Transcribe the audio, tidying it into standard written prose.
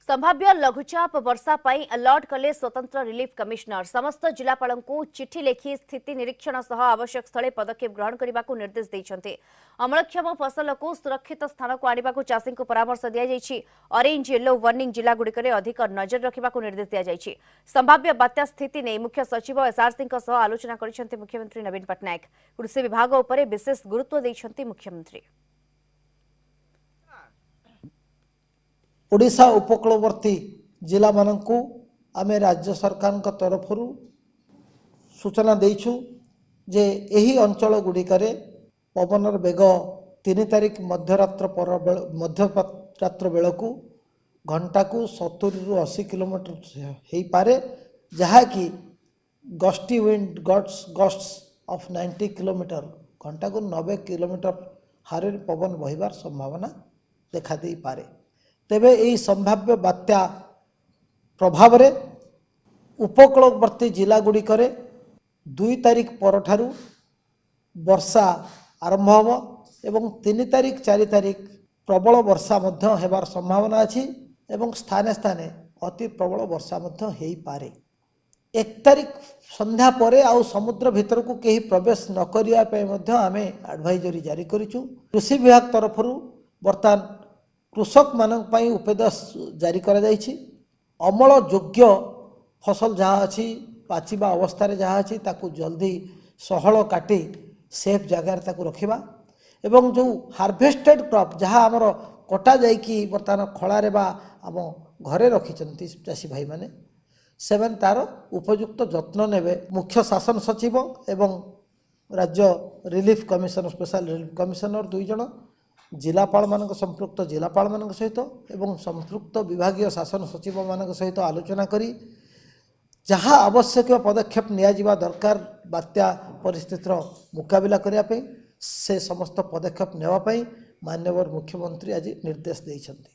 ସମ୍ଭାବ୍ୟ ଲଘୁଚାପ ବର୍ଷା ପାଇଁ ଆଲର୍ଟ କଲେ ସ୍ୱତନ୍ତ୍ର ରିଲିଫ କମିଶନର। ସମସ୍ତ ଜିଲ୍ଲାପାଳଙ୍କୁ ଚିଠି ଲେଖି ସ୍ଥିତି ନିରୀକ୍ଷଣ ସହ ଆବଶ୍ୟକ ସ୍ଥଳେ ପଦକ୍ଷେପ ଗ୍ରହଣ କରିବାକୁ ନିର୍ଦ୍ଦେଶ ଦେଇଛନ୍ତି। ଅମଳକ୍ଷମ ଫସଲକୁ ସୁରକ୍ଷିତ ସ୍ଥାନକୁ ଆଣିବାକୁ ଚାଷୀଙ୍କୁ ପରାମର୍ଶ ଦିଆଯାଇଛି। ଅରେଞ୍ଜ, ୟେଲୋ ୱାର୍ଣ୍ଣିଂ ଜିଲ୍ଲାଗୁଡ଼ିକରେ ଅଧିକ ନଜର ରଖିବାକୁ ନିର୍ଦ୍ଦେଶ ଦିଆଯାଇଛି। ସମ୍ଭାବ୍ୟ ବାତ୍ୟା ସ୍ଥିତି ନେଇ ମୁଖ୍ୟ ସଚିବ ଏସ୍ଆରସିଙ୍କ ସହ ଆଲୋଚନା କରିଛନ୍ତି ମୁଖ୍ୟମନ୍ତ୍ରୀ ନବୀନ ପଟ୍ଟନାୟକ। କୃଷି ବିଭାଗ ଉପରେ ବିଶେଷ ଗୁରୁତ୍ୱ ଦେଇଛନ୍ତି ମୁଖ୍ୟମନ୍ତ୍ରୀ। ଓଡ଼ିଶା ଉପକୂଳବର୍ତ୍ତୀ ଜିଲ୍ଲାମାନଙ୍କୁ ଆମେ ରାଜ୍ୟ ସରକାରଙ୍କ ତରଫରୁ ସୂଚନା ଦେଇଛୁ ଯେ ଏହି ଅଞ୍ଚଳ ଗୁଡ଼ିକରେ ପବନର ବେଗ 3 ତାରିଖ ମଧ୍ୟରାତ୍ର ପର ମଧ୍ୟରାତ୍ର ବେଳକୁ ଘଣ୍ଟାକୁ 70ରୁ 80 କିଲୋମିଟର ହେଇପାରେ, ଯାହାକି gusty wind gusts of 90 kilometre, ଘଣ୍ଟାକୁ 90 କିଲୋମିଟର ହାରରେ ପବନ ବହିବାର ସମ୍ଭାବନା ଦେଖାଦେଇପାରେ। ତେବେ ଏହି ସମ୍ଭାବ୍ୟ ବାତ୍ୟା ପ୍ରଭାବରେ ଉପକୂଳବର୍ତ୍ତୀ ଜିଲ୍ଲାଗୁଡ଼ିକରେ 2 ତାରିଖ ପରଠାରୁ ବର୍ଷା ଆରମ୍ଭ ହେବ ଏବଂ 3 ତାରିଖ 4 ତାରିଖ ପ୍ରବଳ ବର୍ଷା ମଧ୍ୟ ହେବାର ସମ୍ଭାବନା ଅଛି ଏବଂ ସ୍ଥାନେ ସ୍ଥାନେ ଅତି ପ୍ରବଳ ବର୍ଷା ମଧ୍ୟ ହେଇପାରେ। 1 ତାରିଖ ସନ୍ଧ୍ୟା ପରେ ଆଉ ସମୁଦ୍ର ଭିତରକୁ କେହି ପ୍ରବେଶ ନ କରିବା ପାଇଁ ମଧ୍ୟ ଆମେ ଆଡ଼ଭାଇଜରୀ ଜାରି କରିଛୁ। କୃଷି ବିଭାଗ ତରଫରୁ ବର୍ତ୍ତମାନ କୃଷକମାନଙ୍କ ପାଇଁ ଉପଦେଶ ଜାରି କରାଯାଇଛି। ଅମଳ ଯୋଗ୍ୟ ଫସଲ ଯାହା ଅଛି, ପାଚିବା ଅବସ୍ଥାରେ ଯାହା ଅଛି, ତାକୁ ଜଲ୍ଦି ସହଳ କାଟି ସେଫ୍ ଜାଗାରେ ତାକୁ ରଖିବା ଏବଂ ଯେଉଁ ହାର୍ଭେଷ୍ଟେଡ଼ କ୍ରପ୍ ଯାହା ଆମର କଟା ଯାଇକି ବର୍ତ୍ତମାନ ଖଳାରେ ବା ଆମ ଘରେ ରଖିଛନ୍ତି ଚାଷୀ ଭାଇମାନେ, ସେମାନେ ତା'ର ଉପଯୁକ୍ତ ଯତ୍ନ ନେବେ। ମୁଖ୍ୟ ଶାସନ ସଚିବ ଏବଂ ରାଜ୍ୟ relief commissioner, special relief commissioner 2 ଜଣ, ଜିଲ୍ଲାପାଳମାନଙ୍କ ସମ୍ପୃକ୍ତ ଜିଲ୍ଲାପାଳମାନଙ୍କ ସହିତ ଏବଂ ସମ୍ପୃକ୍ତ ବିଭାଗୀୟ ଶାସନ ସଚିବମାନଙ୍କ ସହିତ ଆଲୋଚନା କରି ଯାହା ଆବଶ୍ୟକୀୟ ପଦକ୍ଷେପ ନିଆଯିବା ଦରକାର ବାତ୍ୟା ପରିସ୍ଥିତିର ମୁକାବିଲା କରିବା ପାଇଁ, ସେ ସମସ୍ତ ପଦକ୍ଷେପ ନେବା ପାଇଁ ମାନ୍ୟବର ମୁଖ୍ୟମନ୍ତ୍ରୀ ଆଜି ନିର୍ଦ୍ଦେଶ ଦେଇଛନ୍ତି।